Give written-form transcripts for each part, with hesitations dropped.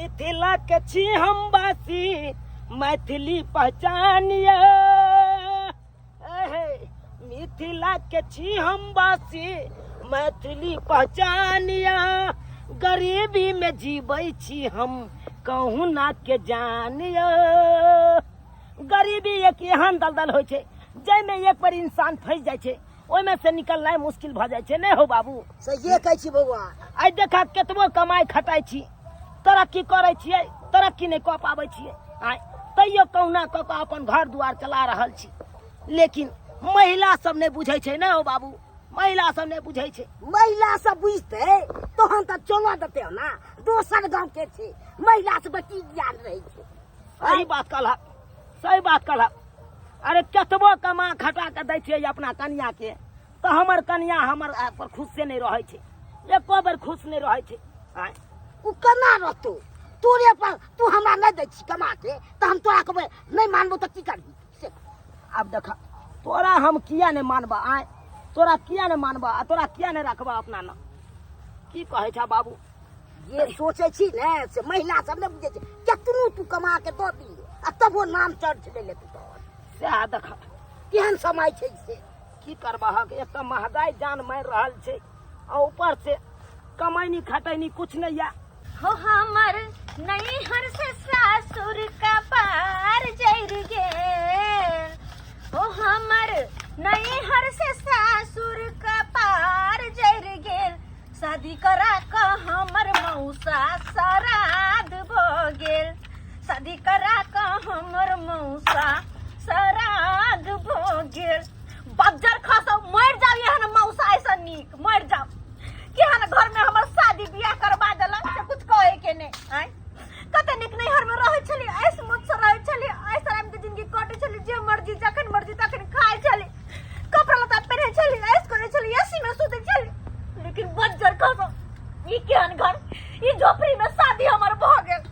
मिथिला के छी हम वासी, मैथिली पहचानिया। मिथिला के छी हम वासी, मैथिली पहचानिया। गरीबी में जीबै छी हम कहूँ ना के जानिया। गरीबी एक एहन दलदल होइ छै जाहिमे एक पर इंसान फंसि जाइ छै, ओहिमे से निकलनाइ मुश्किल भऽ जाइ छै। नहि हो बाबू? सहिए कहै छी बौआ। आइ देखा केतबो कमाइ खटाइ छी, तरक्की करै छियै, तरक्की नहि कऽ पाबै छियै, आइ तैयो कहुना कऽ कऽ अपन घर दुआर चला रहल छी। लेकिन महिला सब नहि बुझै छै। ने हो बाबू, महिला सब नहि बुझै छै। महिला सब बुझतै तहन तऽ चलऽ देतै ना। दोसर गाँव के छै, महिला सबके की ज्ञान रहै छै। सही बात कहलक, सही बात कहलक। अरे कतबो कमा खटा के दै छियै अपना कनिया के, तऽ हमर कनिया हमर पर खुशे नहि रहै छै, एको बेर खुश नहि रहै छै। आँय, ओ केना रहतौ तोरे पर? तू हमरा नहि दै छी कमा के, तऽ हम तोरा कहबै नहि मानबौ तऽ की करबी से? आब देख, तोरा हम किया नहि मानबा? आँय, तोरा किया नहि मानबा आ तोरा किया नहि रखबा अपना न? की कहै छ बाबू? जे सोचै छी ने से महिला सब नहि बुझै छै। केतनो तू कमा के दऽ दी आ तबो नाम चर्च नहि लेतौ तोहर। सएह देख, केहन समय छै से। की करबहक, एक तऽ महगाई जान मारि रहल छै आ ऊपर से कमैनी खटैनी कुछ नहि यऽ। हो हमर नैहर से सासुर का पार जर गेल, हो हमर नैहर से सासुर का पार जर गेल, शादी करा क हमर मौसा श्राद्ध भ गेल, शादी करा क हमर मौसा श्राद्ध भ गेल। बज्जर खसौ, मरि जाउ, एहन मौसा ऐसा नीक मरि जाउ। केहन घर में हमर शादी बियाह करवा देलक से कुछ कहे के नहीं। आय कते नीक नैहर में रहै छली, ऐस मौज से रहै छली, ऐस आराम के जिंदगी कटै छली, जे मर्जी जखन मर्जी तखन खाइ छली, कपड़ा लत्ता पहिरै छली, ऐस करै छली, एसी में सुतै छली। लेकिन बज्जर खसौ, ई केहन घर, ई झोपड़ी में शादी हमर भऽ गेल।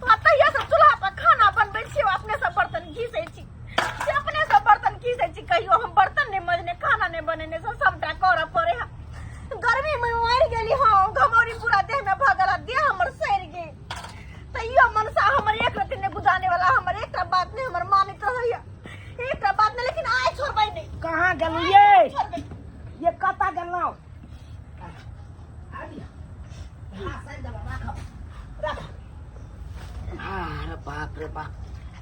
आ तहिया से चूल्हा पर खाना बनबै छी, अपने से बर्तन घीसै छी, से अपने से बर्तन घीसै छी। कहियो हम बर्तन नहि मजने, खाना नहि बनेने, से सबटा करऽ पड़े है। गर्मी में मरि गेली हम, घमौरी पूरा देह में भऽ गेल, देह हमर सड़ि गेल। तैयो मनसा हमर एक रत्ती नहि बुझाने वाला, हमर एकटा बात नहि हमर मानैत रहैया, एकटा बात नहि। लेकिन आइ छोड़बै नहि। कहाँ गेलहुँ ये? छोड़बै। ये कतऽ गेलहुँ? अरे बाप रे बाप,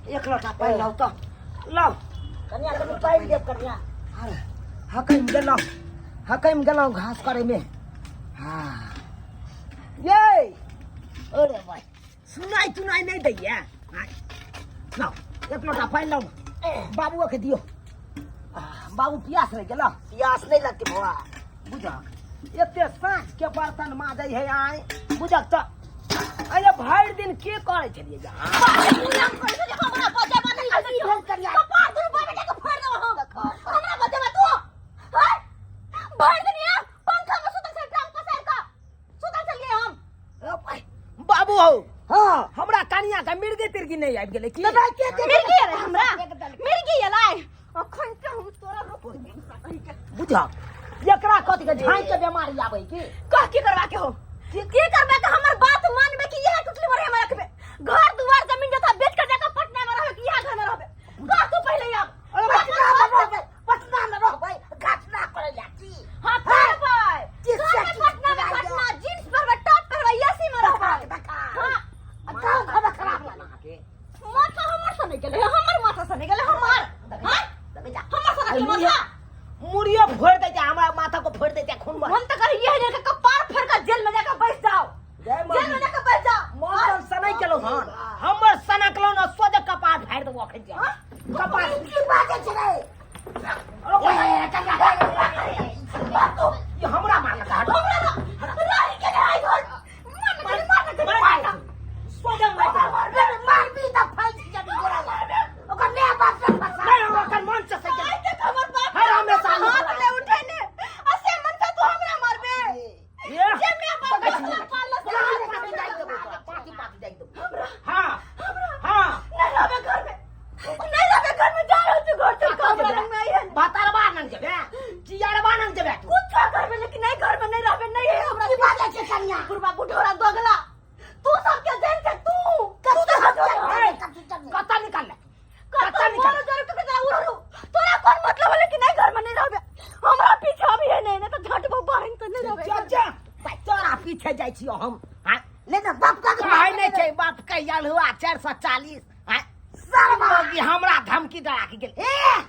एक लोटा पानि लाउ तऽ, लाउ। कनिया, कनि पानि देब कनिया। अरे हकैम गेलहुँ, हकैम गेलहुँ घास करैमे। हाँ ये, अरे भाइ, सुनाइ तुनाइ नहि दैया। हाँ, लाउ एक लोटा पानि लाउ, बाबुओके दियौ। बाबू, पियास रहि गेल? पियास नहि लगतै बौआ। बुझक, एते साँझ के बर्तन माजै है आय। बुझक तऽ, अरे भरि दिन के करै छलियै जे अहाँ? हमरा बजेबा नहि की भेल कनिया? कपार दुनू बाबे जाके फोड़ि देबो हम। हमरा बजेबा तू? हैं? भरि दिन यहाँ पंखा में सुतल छलियै, टांग पसारि कऽ सुतल छलियै हम। ओ भाइ, बाबू हौ। हाँ। हमरा कनिया के मिर्गी तिर्गी नहि आबि गेलै की? के के मिर्गी अरे हमरा मिर्गी एलै अखन के हम तोरा रोक। बुझक, एकरा कथी के झाँकि के बेमारी आबै की? कह, की करबा के हो, की करबा के? हमर बात मानबे कि यह टुटली मरे हमरा रखबे? घर दुआर जमीन जथा बेच कर जाकर पटना में रहबे कि यहाँ घर में रहबे? कह तू पहले आब। अरे पटना में रहबै, पटना में रहबै, घटना करै ला की? हां, करबै। की से करबै की पटना में सुनाइ घटना, जींस पहरबै, टॉप पहरबै, एसी में रहबै। धक्का। हां। गाँव घर में खराब लगा अहाँके माथा हमर से नहीं गेलै, हमर माथा से नहीं गेलै हमर। हां, हमर से नहीं माथा। मुड़ियो फोड़ि दै छै, हमरा माथा को फोड़ि दै छै खून। हम तो कही यह जाकर कपार फोड़ कर जेल में जाकर बैठ जाओ। जय जेल में जाकर बैठ जाओ। मन तन सनै केलहुँ हन, हमर सनकलहुँ न, सोझे कपार फाड़ि देबो अखन जा कपार। की बाजै छै रे? ई हमरा मारलक। हट। हमरा ना रही के नहीं घर मार मार मार मार। सोझे मारि देबो। मारबी तऽ फँसि जेबी गोरा। जाइ छियौ हम आँय? ले ना बाप का कहै नहि छै बाप के अल्हुआ 440 आँय? साला मौगी हमरा धमकी डरा के गेल। ए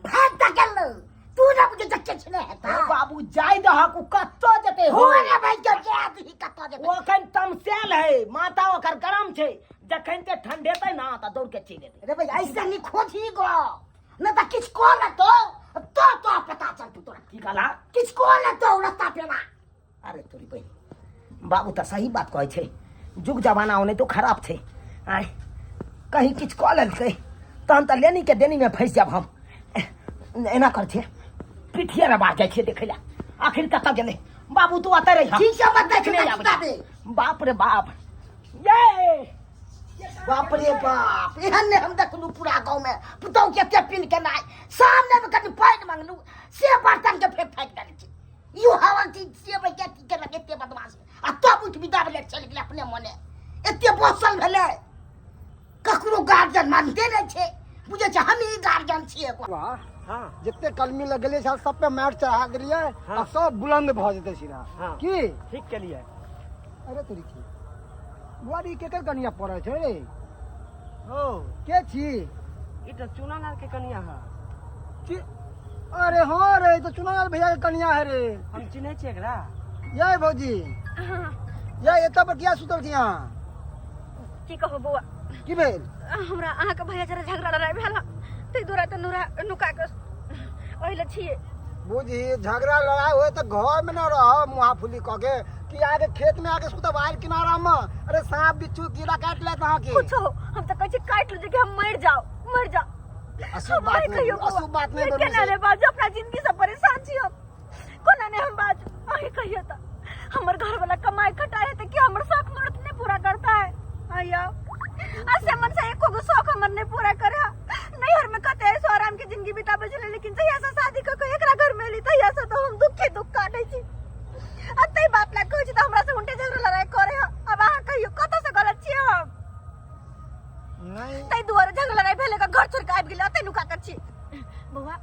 भाग त गेल तू ना बुझे जक्के छले हेता। हे बाबू जाय दहक, उ कतौ जेतै हो रे भाई जो जा दही कतौ जेतै। ओ अखन तमसायल है, माथा ओकर गरम छै, जखन ते ठंडेतै ना तऽ दौड़ के चलि एतै। रे भाई ऐसा नहीं खोजी गो न त किछ को लेतो तो तो पता चलतौ तोरा। की कहला? किछ को लेतो रस्ता पेला। अरे तोरी बहिन, बाबू तऽ सही बात कहै छै, जुग जमाना ओने तो खराब छै। आय कहीं किछु कऽ लेलकै तहन तऽ लेनी के देनी में फँसि जायब हम। एना कर छियै, पिठिए रबा जाइ छियै देखै लए आखिर कतऽ गेलै। बाबू तू अतऽ रही। ठीक छै, मत देख। देखने आबै बता दे। बाप रे बाप, ये बाप रे बाप, एहन नहि हम देखलू पूरा गाँव में पुतहु के एते पिन के नाइ सामने में कनि पानि मंगलू से बर्तन के फेर फाटि देने छै। यो हवा की से भाई के की केलक एते बदमाश आ तब उठि विदा भेलै चलि गेलै अपने मने। एते बसल भेलै ककरो गार्जियन मानते नहि छै, बुझै छै हमही गार्जियन छियै एगो। वाह। हाँ। जते कलमी लगेले छल सब पे माटि चढ़ा देलियै। हाँ। आ सब बुलंद भऽ जेतै सीधा। हाँ। की ठीक केलियै। अरे तोरी की बुआरी केकर कनिया पड़ै छै रे? ओ के छी? ई तऽ चूनालाल के कनिया है। छी? अरे हाँ रे, ई तऽ चूनालाल भैया के कनिया है रे। हम चिन्है छियै एकरा। ये भौजी, ये एतऽ पर किया सुतल छी अहाँ? की कहू बौआ। की भेल? हमरा अहाँके भैया जरा झगड़ा लड़ाई भेल ताहि दुआरे तऽ नुरा नुका के ओहि लए छियै। बुझी झगड़ा लड़ाई होय तऽ घर में न रह मुहा फुली कऽ के कि आके खेत में आके सुतब आयल किनारा में। अरे सांप बिच्छू कीड़ा काटि लेत अहाँके। कुछो हम तऽ कहै छी काटि लू जे कि हम मरि जाउ, मरि जाउ। अशुभ हम बात नहि नहि कहियौ बोलू, बौआ। अशुभ बात नहि ये बोलू केना से। ने बाजू, अपना जिंदगी से परेशान छी हम, कोना ने हम बाजू? अहीं कहियौ तऽ हमर घर वाला कमाई खटाई है तऽ की हमर शौक मरत नहीं पूरा करता है? आया असे मन से एको गो शौक हमर नहीं पूरा करे। नैहर में कते ऐसो आराम के जिंदगी बिताबै छलै, लेकिन जहिया से शादी कऽ के एकरा घर में एली तहिया से तो हम दुखे दुख काटै छी। आ तै बाप ला कहै छी तऽ हमरा से उल्टे झगड़ा लड़ाई करे है। अब अहाँ कहियौ कतऽ से गलत छियै हम? नहीं। तै दुआरे झगड़ा लड़ाई भेलै के घर छोड़ के आबि गेलै, ओतै नुका के छी। बौआ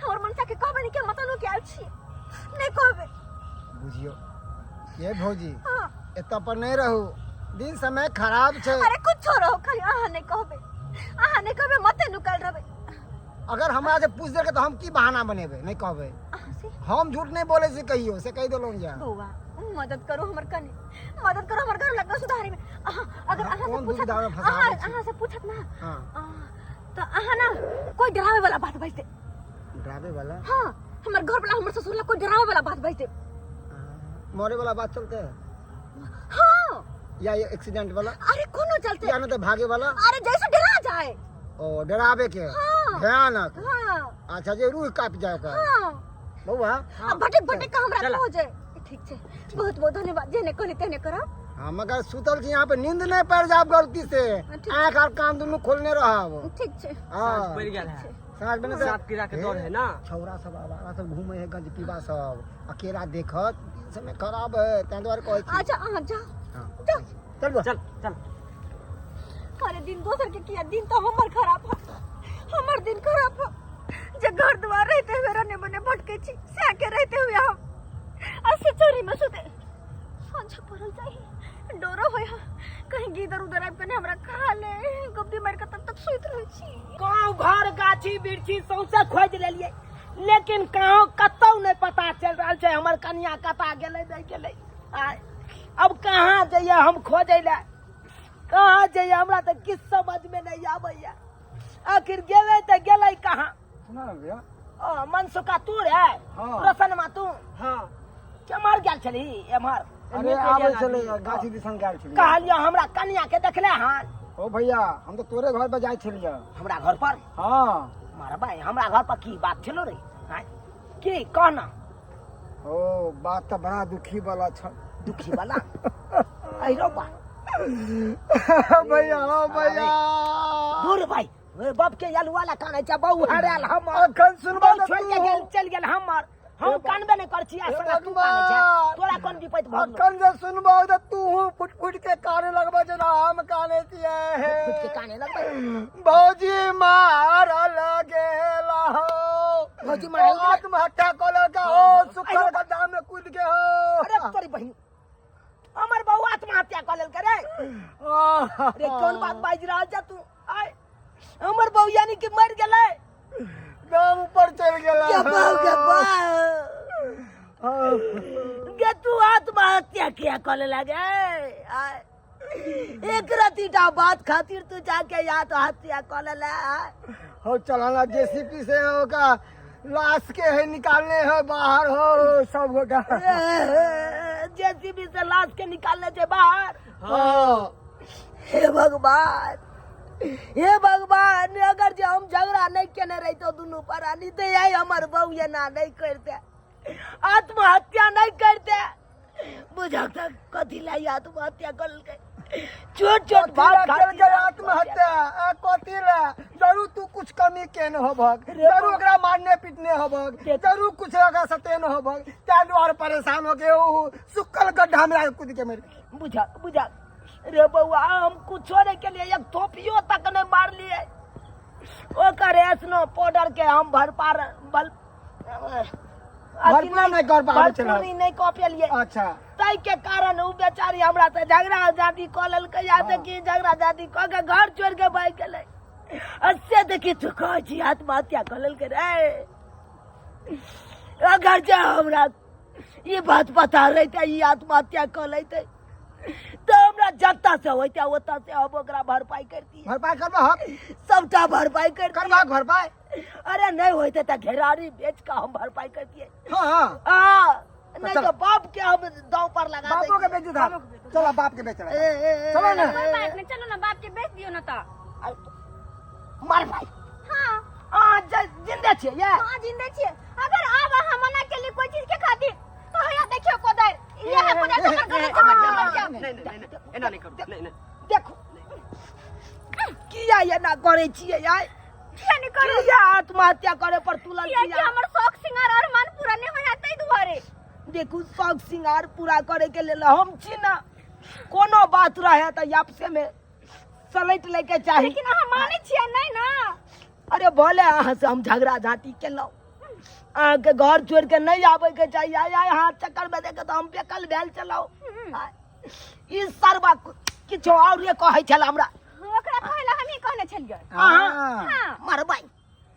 हमर मनसा के कहबै ने कि हम ओतऽ नुका आयल छी? नहि कहबै। बुझियौ ये भौजी, हाँ। एतऽ पर नहीं रहू, दिन समय खराब छै। अरे कुछो रहो, खाली अहाँ नहीं कहबै, अहाँ नहीं कहबै, मते नुकल रहबै। अगर हमरा से पूछ देलकै तऽ हम की बहाना बनेबै? नहीं कहबै। अहाँ से हम झूठ नहीं बोले छी कहियो, से कहि देलहुँ जे। बौआ मदद करू हमर, कनी मदद करू हमर घर लग सुधारे में। अहाँ अगर अहाँ अहाँ से कोन पूछत, दुविधा में फंसाबै अहाँ छी? अहाँ से पूछत ना, हाँ। तऽ अहाँ ना कोई डरावे वाला बात बाजते। डरावे वाला? हाँ, हमर घर वाला हमर ससुर ला कोई डरावे वाला बात बाजते। मरे वाला बात चलते है? हाँ। या ये एक्सीडेंट वाला? अरे कोनो चलते। या ना तो भागे वाला? अरे जैसे डरा जाए। ओ डरावे के? हाँ। भयानक। हाँ। अच्छा जे रूह कांप जाए ओकर। हाँ। बौआ। अब भटक भटक के हमरा चला। हो जाए। ठीक छै, बहुत बहुत धन्यवाद, जेने कहली तेने करब। हाँ, मगर सुतल छी यहाँ पे नींद नहीं पड़ जाब गलती से, ठीक। आँख और कान दुनू खोलने रहब। ठीक छै। हाँ। साँझ पड़ि गेल है। साँझ बने सांप कीड़ा के डर है ना। छौरा सब आवारा सब घूमे है, गंज पीबा सब अकेला देखत दिन समय खराब है, ताहि दुआरे कहै छी। अच्छा अहाँ जाओ। हाँ। जाओ। चल बा। चल चल। अरे दिन दोसर के किया, दिन तो हमर खराब है, हमर दिन खराब है। जे घर द्वार रहते हुए रने बने भटके छी, सह के रहते हुए हम असे चोरी में सुते सांझ पड़ल जाही, डरो होय हा कहीं गिदर उधर आबि कने हमरा खा ले, गब्दी मार के तब तक सुति रहै छी। गाँव घर गाछी बिरछी सौंसे खोजि लेलियै, लेकिन कहाँ कतौ नहि पता चलि रहल छै हमर कनिया कतऽ गेलै नहि गेलै। आ अब कहाँ जइयै हम खोजै लए, कहाँ जइयै? हमरा तऽ किछु समझमे नहि आबैया, आखिर गेलै तऽ गेलै कहाँ? सुना ना भैया। ओ मनसुखा तू रे? हाँ। रोशन मा तू? हाँ। केम्हर गेल छलही एम्हर? अरे आबै छलै गाछी दिसन गेल छलियै। कहलियौ हमरा कनिया के देखले हन। ओ भैया हम तऽ तोरे घर पर जाइ छलियै। हमरा घर पर? हाँ। मारबै हमरा घर पर की बात छलो रे? आँय? की कह ना। ओ बात तऽ बड़ा दुखी वाला छल। दुखी वाला? अरे बा। भैया ओ भैया। दूर भाई, ओए बाप के अलुआ ला कानै छै, बहु हरायल हमर। अखन सुनबा बहु छोड़ि के गेल चलि गेल हमर। हम कानबे नहि करै छी आ हे साला तू कानै छै। भगवान। तोरा कोन विपैत भऽ गेलौ? अखन जे सुनबौ तऽ तू फुट फुट के काने लगबे जेना हम काने छियै। फुट के काने लगबै? भौजी मारल गेल हो। भौजी मारल गेल? आत्महत्या कऽ लेलकै हो, सुखल गड्ढा में कूद के हो। अरे तोरी बहिन, हमर आत्महत्या कऽ लेलकै रे? रे, कोन बात बाजि रहल छ तू? आय, हमर बहू यानी कि मरि गेलै? दम ऊपर चलि गेल। के बहू, के बहू गे, तू आत्महत्या किया कऽ लेलक? आय, एक रतीटा बात खातिर तू जाके आत्महत्या कऽ लेले? आय। हो चलाना, जेसीबी से होगा, लाश के है निकालने है बाहर हो सब गोटा। जेसीबी से लाश के निकालने छै बाहर? हाँ। हे भगवान, हे भगवान, अगर जे हम झगड़ा नहीं केने रहितो दुनू प्राणी तऽ आइ हमर बहू एना नहीं करते, आत्महत्या नहीं करते। बुझक तऽ कथी ला ई आत्महत्या करलकै? छोट छोट कथी बात ला खातिर केलकै आत्महत्या? कथी ला? जरूर तू कुछ कमी केने होबक, जरूर ओकरा मारने पीटने होबक, जरूर कुछ ओकरा सतेने होबक, ताहि दुआरे परेशान होके ओ सुक्कल गड्ढा में आके कूद के मरि गेल। बुझक, बुझक रे बौआ, हम कुछो नहीं के लिए, एक थोपियो तक नहीं मारलिए। ओकर एसनो पाउडर के हम भरपार बल भरपूर नहि कर पाबै छलहक। भरपूरी नहि कऽ पेलिए। ताहि के कारण उ बेचारी हमरा से झगड़ा झाँटी कऽ लेलकै, या देखी झगड़ा झाँटी कऽ के घर छोड़ि के भागि गेलै। आ से देखी, तू कहै छी आत्महत्या कऽ लेलकै रे? अगर जे हमरा ई बात पता रहितै ई आत्महत्या कऽ लेतै, तऽ हमरा जतऽ से होइतै ओतऽ से हम ओकरा भरपाई करतियै। भरपाई करबहक? सबटा भरपाई करतियै। करबहक भरपाई? अरे, नहीं होते तो घेरारी बेच के हम भरपाई करतियै। हाँ। हाँ, नहीं चल। तो बाप के हम दांव पर लगा बापो के दै। बेच था। चलो, बाप के बेच रहा, चलो ना। कोई बात नहीं, चलो ना, बाप के बेच दियो ना तो। मार भाई। हाँ। आ जिंदे छियै ये? हाँ, जिंदे छियै। अगर आब अहाँ मना के लिए कोई चीज के खातिर तो हैया देखियो कोदारि, ये है कोदारि, हमर गरम से मर मर जाओ। नहीं नहीं नहीं, एना नहीं करू, नहीं नहीं। देखो, किया एना करै छियै आइ? किया नहीं करू? किया आत्महत्या करे पर तुलल? किया कि किया? हमर शौक सिंगार और मन पूरा नहीं होया ताहि दुआरे। देखू, शौक सिंगार पूरा करे के लेल हम छी ना। कोनो बात रहे तऽ आपसे में सलटि लैके चाही। लेकिन अहाँ मानै छियै नहीं ना? अरे, भले अहाँ से हम झगड़ा झाँटी केलहुँ, अहाँके घर छोड़ि के नहि आबैके चाही। आइ आइ अहाँ चक्कर में देखे तऽ हम बेकल भेल छलहुँ। ई सरबा किछो औरे कहै छल हमरा। ओकरा कहै ला हमही कहने छलियै। अहाँ? हाँ। मरबै,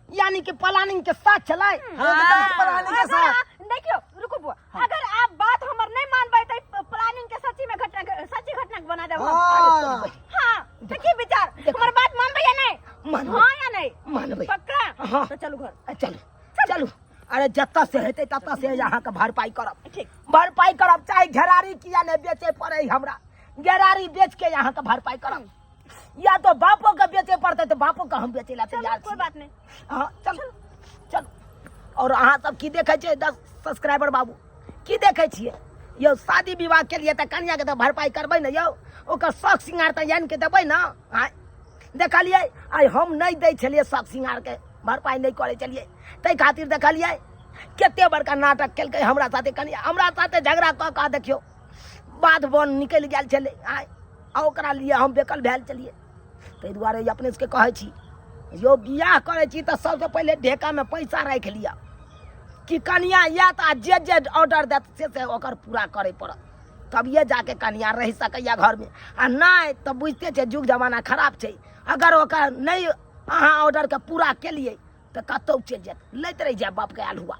यानी कि प्लानिंग के साथ छलै। एकदम प्लानिंग के अगर साथ। देखियो, रुकू बुआ, अगर आप बात हमर नहीं मानबै त प्लानिंग के सच्ची में घटना, सच्ची घटना के बना देब हम। हाँ, तो की विचार? हमर बात मानबै या नहीं? मानबै। हाँ या नहीं? मानबै। पक्का? हाँ। तो चलू घर। चलू, चलू। अरे, जतऽ से हेतै ततऽ से अहाँके भरपाई करब। ठीक। भरपाई करब, चाहे घेरारी किया नहि बेचे पड़े हमरा, घेरारी बेच के अहाँके भरपाई करब, या तो बापो के बेचे पड़तै तऽ बापो के हम बेचे ला चलू, तैयार कोई छी। बात नहीं। हाँ, चलू चलू। और अहाँ सब की देखै छियै? 10 सब्सक्राइबर बाबू, की देखै छियै यौ? शादी विवाह के लिए तऽ कनिया के तऽ भरपाई करबै ने यौ? ओकर शौक सिंगार तऽ आनि के देबै ने? आँय, देखलियै, आइ हम नहि दै छलियै, शौक सिंगार के भरपाई नहि करै छलियै, ताहि खातिर देखलियै कते बड़का नाटक केलकै हमरा साथे कनिया। हमरा साथे झगड़ा कऽ कऽ देखियौ बाध बन निकलि गेल छलै आँय, आ ओकरा लिए हम बेकल भेल छलियै। ताहि दुआरे अपने सबके कहै छी यौ, बियाह करै छी तऽ सबसँ पहिले ढेकामे पैसा राखि लिअ कि कनिया आयत आ जे जे ऑर्डर देत से से ओकर पूरा करै पड़त, तभिए जाके कनिया रहि सकैए घरमे। आ नहि तऽ बुझिते छै, युग जमाना खराब छै। अगर ओकर नहि अहाँ ऑर्डरके पूरा केलियै तऽ कतहु चलि जायत, लैत रहि जायब बापके आयल हुआ।